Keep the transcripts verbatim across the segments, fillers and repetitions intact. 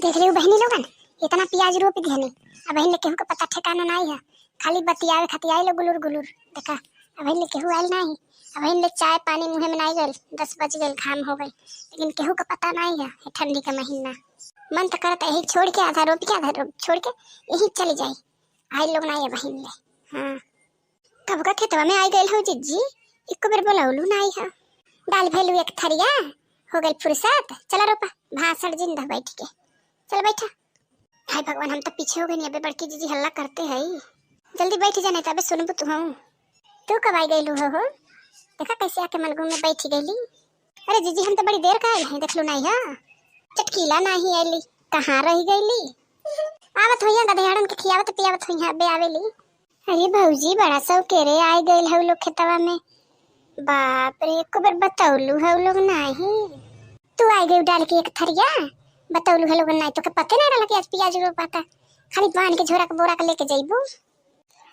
देख लियो बहिनी लोगन, इतना पियाज रोप दिहनी, अबहिन ले केहू का पता ठिकाना नाई है, खाली बतियावे खातिर आइल गुलुर गुलुर। देखा, अबहिन ले केहू आइल नाई, अबहिन ले चाय पानी मुँहे में नाई गइल, दस बज गइल, घाम हो गइल, लेकिन केहू का पता नाई है, ये ठंडी का महीना। मन तो करत यही छोड़ के आधा रोप के आधा रोप छोड़ के यही चली जाई, आइल लोग नाई अबहिन ले। हाँ, कब का खेतवा में आई गइल हो जिज्जी, इको बेर बोलौलू नाई है। डाल भेलू एक थरिया, हो गइल फुर्सत, चला रोपा, भाषण जिंदा बैठ के, चल बैठा। हाय भगवान, हम तो पीछे हो गए नहीं, अबे बड़की जीजी हल्ला करते हैं। जल्दी बैठ जाने तबे सुनबू तू हूँ। तू कब आई गइलू हो, हो? देखा कैसे आके मलगू में बैठ गइली। अरे जीजी, हम तो बड़ी देर का आइल हैं, देख लू नाई है, चटकीला नाई आइली, कहाँ रह गइली? आवत होइया गधेड़न के खियावत पियावत होइया, अबे आवेली। अरे भौजी, बड़ा सौकेरे आइ गइल हउ लोग खेतवा में। बाप रे, एको बेर बतौलू हउ लोग नाही। तू आइ गइल डाल के एक थरिया, बतौलू हउ लोग नाही, तोके पते ना रहल कि आज पियाज रोपाता। खाली बान्ह के झोरा के बोरा के लेके जइबू।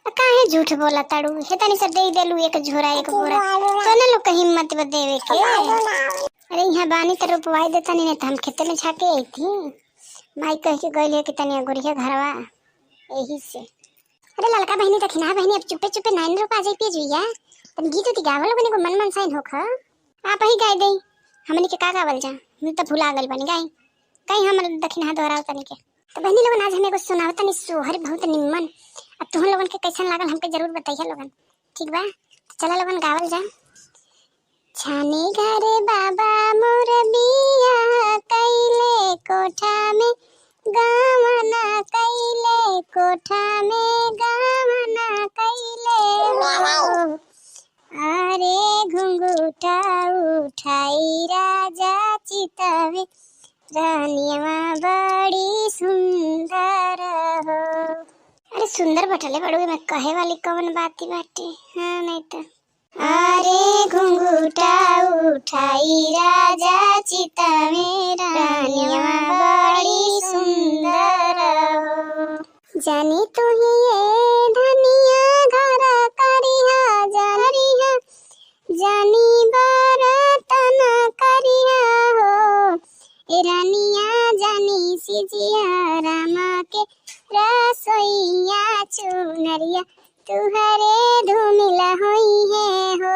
आ काहे झूठ बोला ताड़ू? हे तनी से दे देलू एक झोरा एक बोरा। तो ना लोग के हिम्मत बा देवे के। अरे यहाँ बानी तो रोपवाई दे तनी, नहीं तो हम खेते में झाके आई थी। माई कह के गइल है कि तनी अगोरिया घरवा, यही से। अरे ललका बहिनी, दखिनहा बहिनी, अब चुपे चुपे नाइन रोपा जाई पियजुइया। तनी गीत उत गावल बने को मन मनसाइन होख। आप ही गाय दई, हमनी के का गावल जा, हम तो भुला गइल बनी गाई। गाई हम दखिनहा दोहराव तनी के। तो बहिनी लोगन, आज हम एगो सुनाव तनी सोहर बहुत निम्मन। अब तुहन लोगन के कैसन लागल हमके जरूर बताइए लोगन, ठीक बा? तो चला लोगन गावल जा। छानी घरे बाबा मोर बियाह कइले, कोठा में गवना कइले, कोठा में गवना कइले हो। अरे घुंघुटा उठाई राजा चितवे, रानियवा बड़ी सुंदर हो। अरे सुंदर बटले बड़ू, एमे कहे वाली कवन बात बाटे? हाँ, नहीं तो। अरे घुंघुटा उठाई राजा चितवे, रानियवा बड़ी सुंदर हो। जानी तुही ये धनिया घर करिहा, जरिहा, जानी बरतन करिहा हो। ए रानिया जानी सिजिया रामा के रसोइया, चुनरिया तुहरे धुमिला होइहे हो।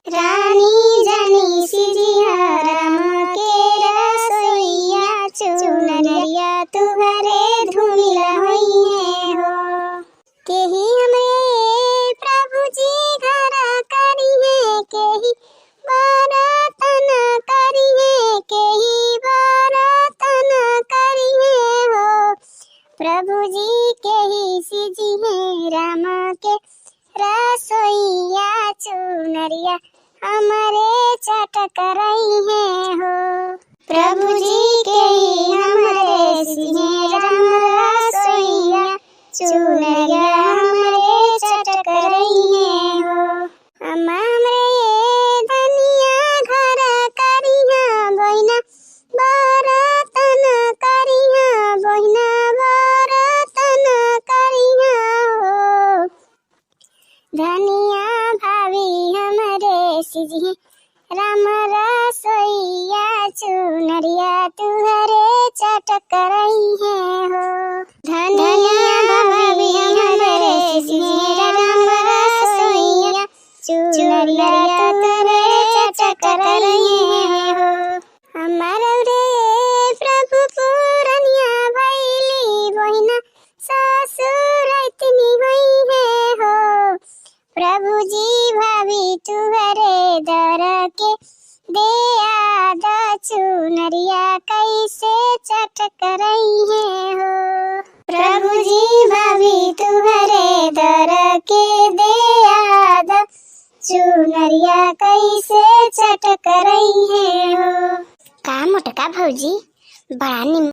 रानी जानी सिजिया रामा के रसोइया, चुनरिया तुहरे धुमिला होइहे हो। केही हमरे प्रभु जी घर करिहे, केही बरतन करिहे, केही बरतन करिहे हो। प्रभु जी केही सिजिहे रामा के रसोइया, चुनरिया हमरे चटकरइहे हो। प्रभु जी केही हमरे सिजिहे रामा रसोइया, चुनरिया हमरे चटकरइहे हो। अम्मा हमरे ये धनिया घर करिहा, बहिना बरतन करिहा, बहिना बरतन करिहा हो। धनिया भाभी हमरे सिजिहे रामा रसोइया, चुनरिया तुहरे चटकरइहे हो। धनिया भाभी हमरे सिजिहे रामा रसोइया, चुनरिया तुहरे चटकरइहे हो। हमार रे प्रभु पुरनिया भइली, बहिना ससुर इतनी होइहे हो। प्रभु जी भाभी तुहरे दर के देआ द चुनरिया कैसे चटकरइहे हो। प्रभु जी भाभी तुहरे दर के देआ द चुनरिया कैसे चटकरइहे हो। का मोटका भौजी, बड़ा निम्मन